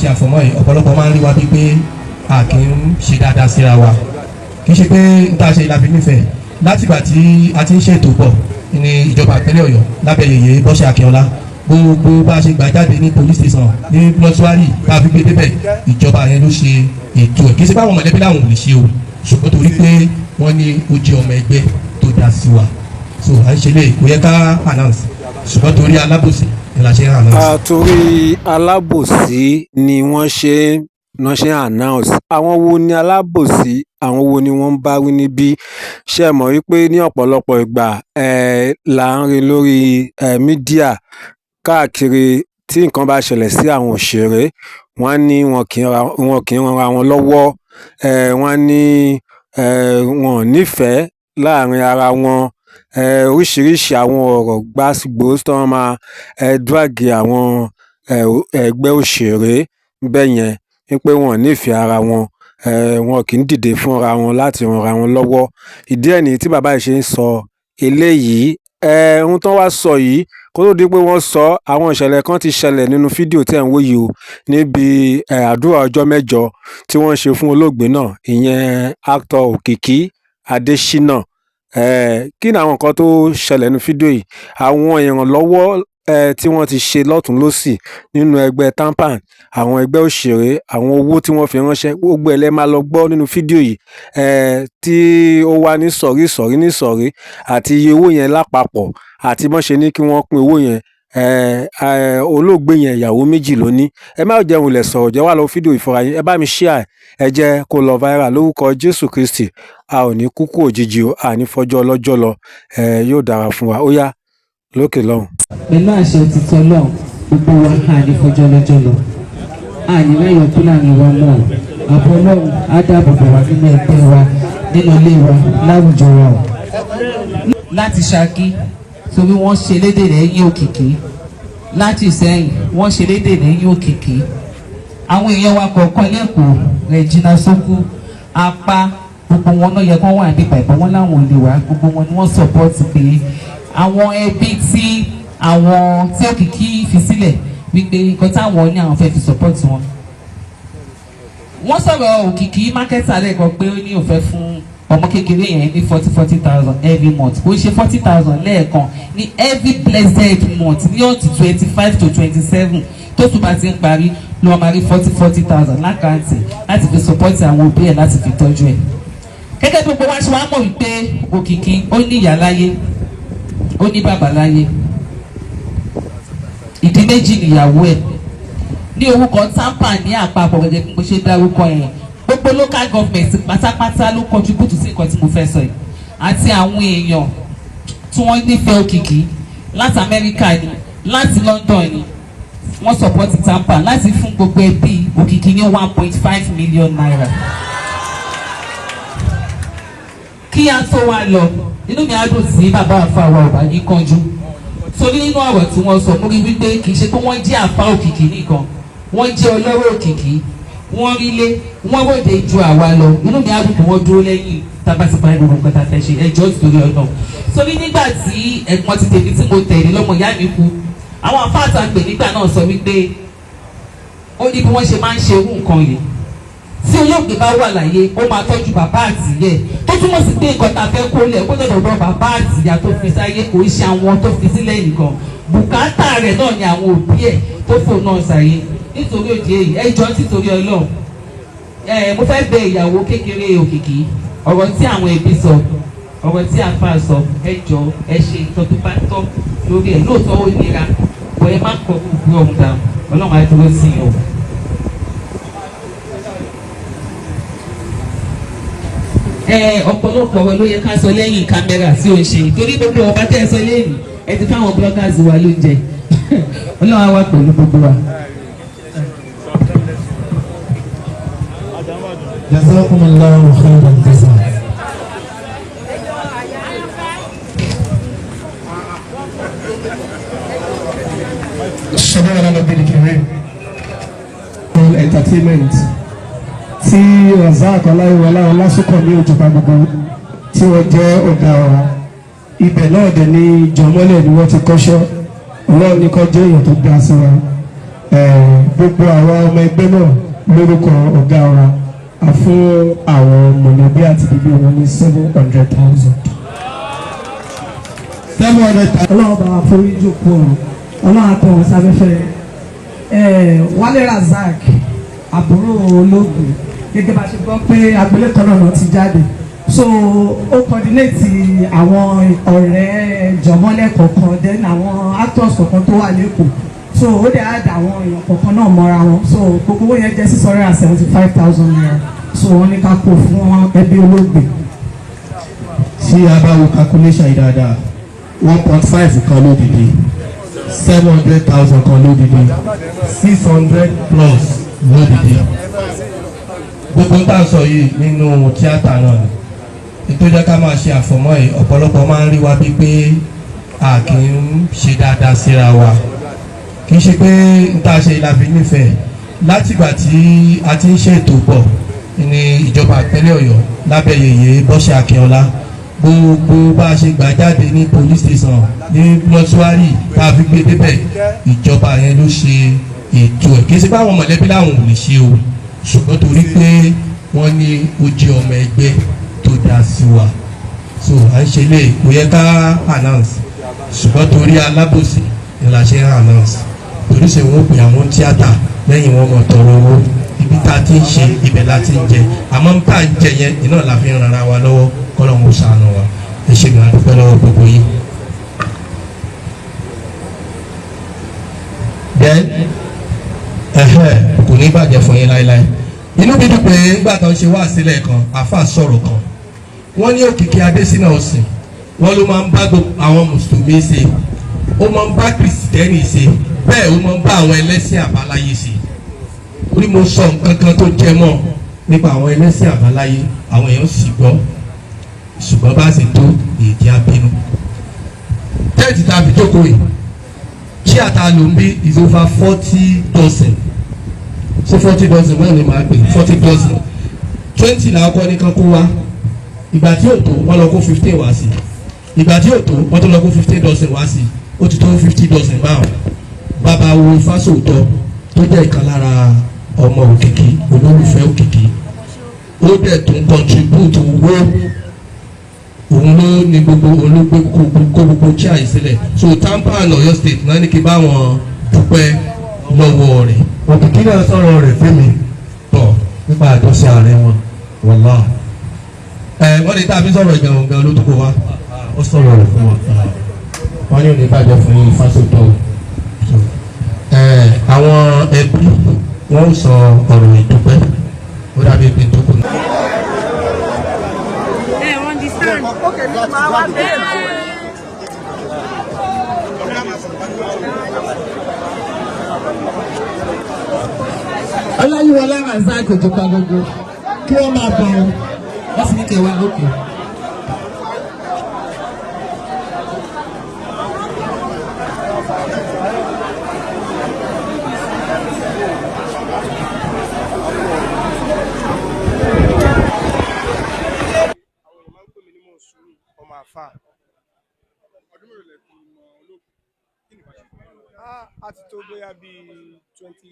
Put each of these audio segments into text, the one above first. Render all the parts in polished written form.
ṣe àfọ̀mọ́ yìí, ọ̀pọ̀lọpọ̀ máa ń rí wa bíi pé a kì í ṣe dáadáa síra wa. Kì í ṣe pé n ta ṣe ìlàfi nífẹ̀ẹ́. Látìgbà tí a ti ń ṣètò pọ̀ ní ìjọba ìpínlẹ̀ Ọ̀yọ́ lábẹ́ yèyé Bọ́sẹ̀ Akínọlá, gbogbo bá a ṣe gbà jáde ní police station, ní mortuary tá a fi gbé débẹ̀, ìjọba yẹn ló ṣe ètò ẹ̀. Kì í ṣe pé àwọn mọ̀lẹ́bí làwọn ò lè ṣe o, ṣùgbọ́n torí pé wọ́n ní ó jẹ́ ọmọ ẹgbẹ́ tó dá sí wa, so à ń ṣe lè kò yẹ ká announce, ṣùgbọ́n torí alábòsí ni la ṣe ń announce. Torí alábòsí ni wọ́n ṣe ń announce. Àwọn wo ni alábòsí? Àwọn wo ni wọ́n ń bá wí níbí? Ṣe mọ̀ wípé ní ọ̀pọ̀lọpọ̀ ìgbà là ń rí lórí media káàkiri, tí nǹkan bá ṣẹlẹ̀ sí àwọn òṣèré, wọ́n á ní wọn kì í ranra wọn lọ́wọ́, wọ́n á ní wọn ò nífẹ̀ẹ́ láàrin ara wọn, oríṣiríṣi àwọn ọ̀rọ̀ gbásígbòs tí wọ́n máa drag àwọn ẹgbẹ́ òṣèré bẹ́ẹ̀ yẹn, wípé wọn ò nífẹ̀ẹ́ ara wọn, wọn kì í dìde fúnra wọn láti ranra wọn lọ́wọ́. Ìdí ẹ̀ nìyí tí bàbá yìí ṣe ń sọ eléyìí. Ohun tó wá sọ yìí, kó tó di pé wọ́n sọ, àwọn ìṣẹ̀lẹ̀ kan ti ṣẹlẹ̀ nínú fídíò tí ẹ̀ ń wò yìí o, níbi àdúrà ọjọ́ 8 tí wọ́n ṣe fún olóògbé náà, ìyẹn actor Òkìkí Adéṣínà. Kí ni àwọn nǹkan tó ṣẹlẹ̀ nínú fídíò yìí? Àwọn ìrànlọ́wọ́ tí wọ́n ti ṣe lọ́tùn lósì nínú ẹgbẹ́ TAMPAN, àwọn ẹgbẹ́ òṣèré, àwọn owó tí wọ́n fi ránṣẹ́, gbogbo ẹ̀ lẹ máa lọ gbọ́ nínú fídíò yìí, tí ó wá ní sọ̀rí sọ̀rí ní sọ̀rí, àti iye owó yẹn lápapọ̀, àti bọ́n ṣe ní kí wọ́n pín owó yẹn. Olóògbé yẹn, ìyàwó méjì ló ní. Ẹ má jẹun lẹ̀ sọ̀rọ̀ jẹ́ wá lọ fídíò ìfọ̀rọ̀ yín. Ẹ bá mi share, ẹ jẹ́ kó lọ viral lórúkọ Jésù Kristi. A ò ní kúkú òjijì o, a ní fọjọ́ ọlọ́jọ́ lọ. Yóò dára fún wa. Ó yá, lókè lọ́hùn. Pẹ̀lú àṣẹ títọ́ náà, gbogbo wa à ní fọjọ́ lọ́jọ́ lọ, à ní rẹ́yìn kú láàrin wa mọ́ ọ. Àbọ̀ Ọlọ́run á dáàbò bò wá nínú ẹgbẹ́ wa, nínú ilé wa, láwùjọ wa o. Láti Ṣakí, torí wọ́n ṣe lédè lẹ́yìn Òkìkí, láti Ìsẹ́yìn wọ́n ṣe lédè lẹ́yìn Òkìkí. Àwọn èèyàn wa kọ̀ọ̀kan lẹ́kọ̀ọ́, Regina Soku apá, gbogbo wọn náà yẹ kó wà nípa ìbọn wọn láwọn ò lè wá. Gbogbo wọn ni wọ́n support pé àwọn ẹbí tí àwọn tí Òkìkí fi sílẹ̀, wípé nǹkan táwọn ní àwọn fẹ́ fi support wọn. Wọ́n sọ̀rọ̀ Òkìkí marketer lẹ́ẹ̀kan pé ó ní òun fẹ́ fún ọmọ kékeré yẹn ní 40,000 every month. Kò ṣe 40,000 lẹ́ẹ̀kan, ní every blessed month ní up to 25 to 27 tó tún bá ti ń parí ló máa rí 40,000 l'account láti fi support àwọn òbí ẹ̀, láti fi tọ́jú ẹ̀. Gẹ́gẹ́ bí gbogbo wa ṣe wá mọ̀ wípé Òkìkí ó ní ìyá láyé, ó ní bàbá láyé, ìdí méjì nìyàwó ẹ̀. Ní orúkọ TAMPAN ní àpapọ̀, gẹ́gẹ́ bí mo ṣe dárúkọ yẹn, gbogbo local government pátápátá ló contribute sí nǹkan tí mo fẹ́ sọ yìí, àti àwọn èèyàn tí wọ́n nífẹ̀ẹ́ Òkìkí láti Amẹ́ríkà ni, láti London ni, wọ́n support TAMPAN láti fún gbogbo ẹbí Òkìkí ní ₦1.5 million. Kí a tó wá lọ, inú mi á dùn sí bàbá àfa wa ọba ní kánjú, torí nínú ọ̀rọ̀ tí wọ́n sọ, mo rí wípé kì í ṣe pé wọ́n jẹ́ àfa Òkìkí nìkan, wọ́n jẹ́ ọlọ́rọ̀ Òkìkí, wọ́n rí lé, wọ́n ròde ju àwa lọ. Inú mi á dùn pé wọ́n dúró lẹ́yìn tábà ti parí gbogbo nǹkan tá a fẹ́ ṣe. Ẹjọ́ ìtorí ọ̀nà, torí nígbà tí ẹ̀gbọ́n ti tèmi tí mo tẹ̀lé lọ́mọ ìyá mi kú, àwọn àfáàtà pè nígbà náà sọ wípé ó ní bí wọ́n ṣe máa ń ṣe irú nǹkan yìí, tí olóògbé bá wà láyé, ó máa tọ́jú bàbá àtìyẹ, tó túmọ̀ sí pé nǹkan tá a fẹ́ kó lẹ̀, ó gbọ́dọ̀ dọ̀ bàbá àtìyá tó fi sáyé, kò í ṣe àwọn tó fi sílẹ̀ nìkan. Bùkátà rẹ̀ náà ni àwọn òbí ẹ̀ tó fò náà sáyé. Nítorí òdì èyí, ẹ jọ̀ọ́, títorí Ọlọ́run, ẹ mo fẹ́ bẹ ìyàwó kékeré Òkìkí, ọ̀rọ̀ tí àwọn ẹbí sọ, ọ̀rọ̀ tí àfa sọ, ẹ jọ̀ọ́, ẹ ṣe nǹkan tó bá tọ́ lórí ẹ̀. Lóòótọ́ ó nira bọ̀, ẹ má kọ gbogbo ọ̀hún dà. Ọlọ́run á dúró sí i o. Ẹ ọ̀pọ̀lọpọ̀ ọ̀rọ̀ ló yẹ ká sọ lẹ́yìn kámẹ́rà tí ó ń ṣe, torí gbogbo ọba tẹ́ ẹ sọ lẹ́yìn, ẹ ti fáwọn bloggers wa lóúnjẹ. Ọlọ́run á wà pẹ̀lú gbogbo wa. Jazakumullahu khairan jaza. Sọlá ala nabiyil karim. Entertainment tí Razak Ọláyíwọlá Ọlásùnkànmí Òjòba gbogbo tí wọ́n jẹ́ ọ̀gá wa, ibẹ̀ náà dẹ̀ ní jọmọ́lẹ̀ ni wọ́n ti kọ́ṣẹ́. Ọlọ́run ní kọ́ jẹ́ èèyàn tó dá sí wa. Gbogbo àwa ọmọ ẹgbẹ́ náà, lórúkọ ọ̀gá wa, a fún àwọn mọ̀lẹ́bí àti bíbí wọn ní 700,000. 700,000. Ọlọ́run bá wa forí jókòó ọ̀run, Ọlọ́run àtọ̀ wọn sáfẹ́fẹ́. Wálé Razak, àbúrò olóògbé, gẹ́gẹ́ bá a ṣe gbọ́ pé agboolé kan náà ti jáde, so ó coordinate àwọn ọ̀rẹ́ jọmọ́lẹ̀ kọ̀ọ̀kan, then àwọn actors kọ̀ọ̀kan tó wà lẹ́kọ̀ọ́, so ó dẹ̀ add àwọn èèyàn kọ̀ọ̀kan náà mọ́ra wọn. So gbogbo owó yẹn jẹ́ ₦675,000, so wọ́n ní ká kó fún ẹbí olóògbé. Tí a bá wo calculation yìí dáadáa, 1.5 kan lódìdí, 700,000 kan lódìdí, 600 plus lódìdí. Gbogbo ń tà sọ yìí nínú tíátà náà ni ètò ìjẹ́ ká máa ṣe àfọ̀mọ́ yìí. Ọ̀pọ̀lọpọ̀ máa ń rí wa bíi pé a kì í ṣe dáadáa síra wa. Kì í ṣe pé n tá a ṣe la fi nífẹ̀ẹ́. Látìgbà tí a ti ń ṣètò bọ̀ ní ìjọba ìpínlẹ̀ Ọ̀yọ́ lábẹ́ yèyé Bọ́sẹ̀ Akínọlá, gbogbo bá a ṣe gbà jáde ní police station, ní mortuary, tá a fi gbé débẹ̀, ìjọba yẹn ló ṣe ètò ẹ̀. Kì í ṣe pé àwọn mọ̀lẹ́bí làwọn ò lè ṣe o, ṣùgbọ́n torí pé wọ́n ní ó jẹ́ ọmọ ẹgbẹ́ tó dá sí wa, so à ń ṣe lè kò yẹ ká announce, ṣùgbọ́n torí alábòsí ni la ṣe ń announce, torí ṣe wọ́n pè àwọn tíátà lẹ́yìn wọn mọ̀ tọrọ owó. Ibi tá a ti ń ṣe, ibẹ̀ la ti ń jẹ, àmọ́ tá a ń jẹ yẹn iná la fi ń ran ara wa lọ́wọ́. Kọ́lọ́hún ó ṣàánú wa. Ẹ ṣe gbọ́n, adúpẹ́ lọ́wọ́ gbogbo yín. Then ẹ̀hẹ́, kò ní bàjẹ́ fún yín láéláé. Inú mi dùn pé nígbà tó ń ṣe wá sílẹ̀ kan, àáfàá sọ̀rọ̀ kan, wọ́n ní Òkìkí Adésínà Ọ̀sìn, wọ́n ló máa ń bá gbogbo àwọn mùsùlùmí ṣe, ó máa ń bá kìrìsìtẹ́nì ṣe, bẹ́ẹ̀ ó máa ń bá àwọn ẹlẹ́sìn àbáláyé ṣe. Orí mo sọ nǹkan kan tó jẹ mọ́ nípa àwọn ẹlẹ́sìn àbáláyé, àwọn èèyàn sì gbọ́, ṣùgbọ́n bá sì tó èdè abínú. Tent tá a fi jókòó yìí, chair tá a lò ń bí is over 40 dozen. Ṣé 40 dozen náà ni màá pè? 40 dozen. 20 làwọn kọ́ ní kan kó wá. Ìgbà tí ò tó, wọ́n lọ kó 15 wá sí. Ìgbà tí ò tó, wọ́n tó lọ kó 15 dozen wá sí. Ó ti tó 50 dozen báwọn. Bàbá wo Fásòótọ́ tó jẹ́ ìkan lára ọmọ Òkìkí, olólùfẹ́ Òkìkí, ó dẹ̀ tún contribute owó. Òun ló ní gbogbo olóògbé kó gbogbo chair yìí sílẹ̀. So TAMPAN Ọ̀yọ́ State náà ní kí bá wọn dúpẹ́ lọ́wọ́ rẹ̀. Òkìkí náà sọ̀rọ̀ rẹ̀ fẹ́mi tọ̀ nípa àjọṣe ààrẹ wọn, wàlá. Ẹ wọ́n ní tá a fi sọ̀rọ̀ ìgbà gan ló tó kó wa. Ó sọ̀rọ̀ rẹ̀ fún wọn. Wọ́n ní òní bàjẹ́ fún yín, Fásitì. Ẹ àwọn ẹbí wọ́n sọ ọ̀rọ̀ ìdúpẹ́, ó dàbí ibi tó kù. Ẹ understand. Okay, máa wá bẹ́ẹ̀. Ọláyíwọlá Razak Òjòpá gbogbo kí wọ́n máa bọ̀ ọ́, wọ́n sì ní kẹwàá lókè. Àwọn èèyàn máa ń pè mí ní Mọ̀nsúrù ọmọ àfà. Ọdún mélòó lẹ fi mọ olóògbé? Kí ni ìbáṣepọ̀ yín? Á ti tó bóyá bíi 20,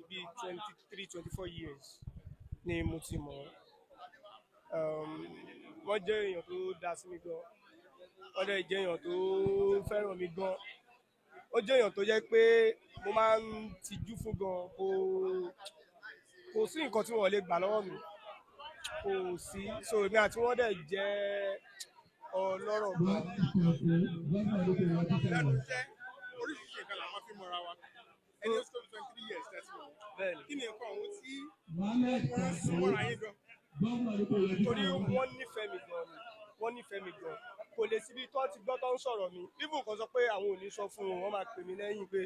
bíi 23, 24 years ni mo ti mọ̀ wọ́n. Wọ́n jẹ́ èèyàn tó dá sí mi gan, wọ́n dẹ̀ jẹ́ èèyàn tó fẹ́ràn mi gan. Ó jẹ́ èèyàn tó jẹ́ pé mo máa ń tijú fún gan. Kò sí nǹkan tí wọ́n lè gbà lọ́wọ́ mi, kò sí. So èmi àti wọ́n dẹ̀ jẹ́ ọlọ́rọ̀ gan. Lẹ́nu iṣẹ́, oríṣiríṣi nǹkan la máa fi mọ́ra wa. Ẹni ó tó 23 years tẹ́sí wọn. Bẹ́ẹ̀ni. Kí ni nǹkan ọ̀hún tí wọ́n sún mọ́ra yín gan? Torí wọ́n nífẹ̀ẹ́ mi gan ni, wọ́n nífẹ̀ẹ́ mi gan. Kò lè síbi tó ti gbọ́ tó ń sọ̀rọ̀ mi, even kan sọ pé àwọn ò ní sọ fún un, wọ́n máa pè mí lẹ́yìn pé,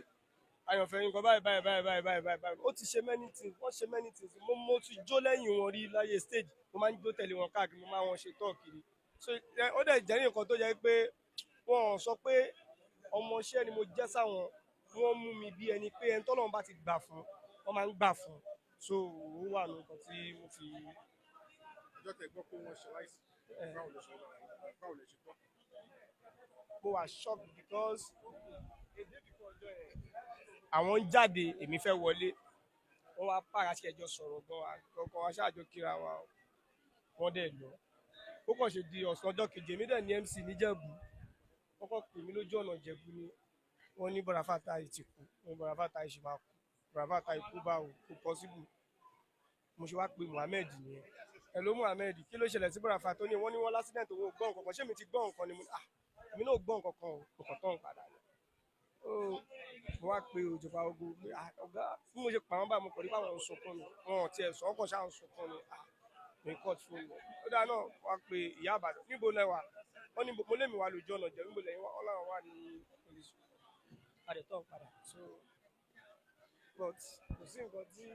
"Àyànfẹ́, nǹkan báyìí báyìí báyìí báyìí báyìí báyìí báyìí." Ó ti ṣe many things, wọ́n ṣe many things. Mo ti jó lẹ́yìn wọn rí láyé stage, mo máa ń jó tẹ̀lé wọn káàkiri, mo máa wọn ṣe tọ́ kiri. So ó dẹ̀ jẹ́ nǹkan tó jẹ́ pé wọ́n ò sọ pé ọmọọṣẹ́ ni mo jẹ́ sáwọn. Wọ́n mú mi bí ẹni pé ẹni tọ́lọ́run bá ti gbà fún, wọ́n máa ń gbà fún. So ó wà ní nǹkan tí mo fi. Ọjọ́ tẹ́ gbọ́ pé wọ́n ṣe láìsí, báwo lẹ ṣe báwo lẹ ṣe gbọ́? Mo wà shocked because a day before ọjọ́ yẹn, àwọn ń jáde, èmi fẹ́ wọlé. Wọ́n wá pààrà sí ẹjọ́ sọ̀rọ̀ gan, àkọ́kọ́ wa ṣáàjọ kíra wa o. Wọ́n dẹ̀ lọ. Ó kàn ṣe di ọ̀sán ọjọ́ keje, èmi dẹ̀ ní MC níjẹ̀bú. Wọ́n kàn pè mí lójú ọ̀nà Ìjẹ̀bú ni wọ́n ní Bọ̀dá Fatai ti kú. Wọ́n ní Bọ̀dá Fatai ṣì máa kú. Bọ̀dá Fatai kú báwo? Kò possible. Mo ṣe wá pe Muhammed nìyẹn. Hello Muhammed, kí ló ṣẹlẹ̀ sí Bọ̀dá Fatai? Ó ní wọ́n ní wọ́n l'accident, òun ò gbọ́ nǹkan kan. Ṣé mi ti gbọ́ nǹkan ni? Mo ní, ah, èmi náà ò gbọ́ nǹkan kan o. Mo kàn tán padà ni. Ó mo wá pe Òjòpá Ogun pé, ah, ọ̀gá, bí mo ṣe pa wọ́n báyìí, mo kàn rí báwọn ń sunkún ni. Wọn ò tiẹ̀ sọ, ọkọ̀ ṣáà ń sunkún ni. Ah, mi cut phone rẹ̀. Ó dáa náà, wá pe ìyá Ìbàdàn. Níbo lẹ wà? Wọ́n ní mo lé mi wá lójú ọ̀nà Ìjẹ̀bú. Níbo lẹ́yìn wá? Wọ́n láwọn wà ní police. A dẹ̀ tán padà. So, but kò sí nǹkan tí.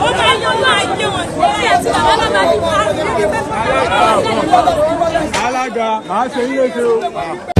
Ó máa ń yọnu ayé wọn sí àti bàbá náà máa ń Alága, màá ṣe yín léṣe o.